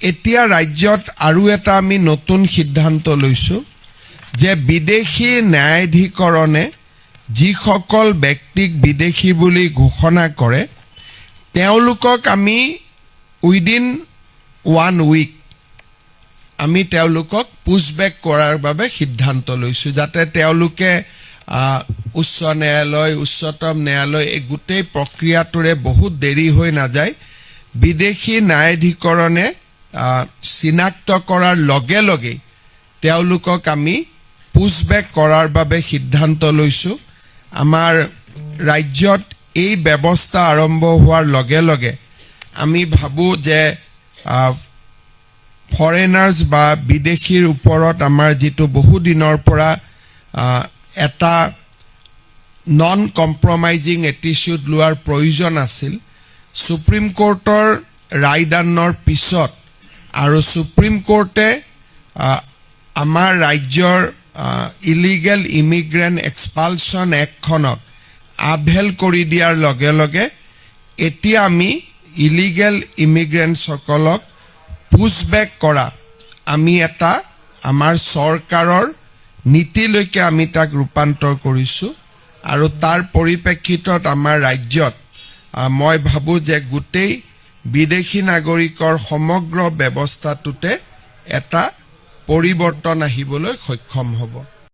এতিয়া ৰাজ্যত আৰু এটা আমি নতুন সিদ্ধান্ত লৈছোঁ যে বিদেশী ন্যায়াধীকৰণে যিসকল ব্যক্তিক বিদেশী বুলি ঘোষণা কৰে, তেওঁলোকক আমি উইদিন ওৱান উইক আমি তেওঁলোকক পুছবেক কৰাৰ বাবে সিদ্ধান্ত লৈছোঁ, যাতে তেওঁলোকে উচ্চ ন্যায়ালয়, উচ্চতম ন্যায়ালয়, এই গোটেই প্ৰক্ৰিয়াটোৰে বহুত দেৰি হৈ নাযায়। বিদেশী ন্যায়াধীকৰণে চিনাক্ত কৰাৰ লগে লগেই তেওঁলোকক আমি পুছবেক কৰাৰ বাবে সিদ্ধান্ত লৈছোঁ। আমাৰ ৰাজ্যত এই ব্যৱস্থা আৰম্ভ হোৱাৰ লগে লগে আমি ভাবোঁ যে ফৰেনাৰ্ছ বা বিদেশীৰ ওপৰত আমাৰ যিটো বহুদিনৰ পৰা এটা নন কম্প্ৰমাইজিং এটিচিউড লোৱাৰ প্ৰয়োজন আছিল, ছুপ্ৰিম কোৰ্টৰ ৰায়দানৰ পিছত আৰু ছুপ্ৰিম কোৰ্টে আমাৰ ৰাজ্যৰ ইলিগেল ইমিগ্ৰেণ্ট এক্সপালছন এক্টখনক আপহেল্ড কৰি দিয়াৰ লগে লগে এতিয়া আমি ইলিগেল ইমিগ্ৰেণ্টছসকলক পুছবেক কৰা আমি এটা আমাৰ চৰকাৰৰ নীতিলৈকে আমি তাক ৰূপান্তৰ কৰিছোঁ। আৰু তাৰ পৰিপ্ৰেক্ষিতত আমাৰ ৰাজ্যত মই ভাবোঁ যে গোটেই বিদেশী নাগৰিকৰ সমগ্ৰ ব্যৱস্থাটোতে এটা পৰিৱৰ্তন আহিবলৈ সক্ষম হ'ব।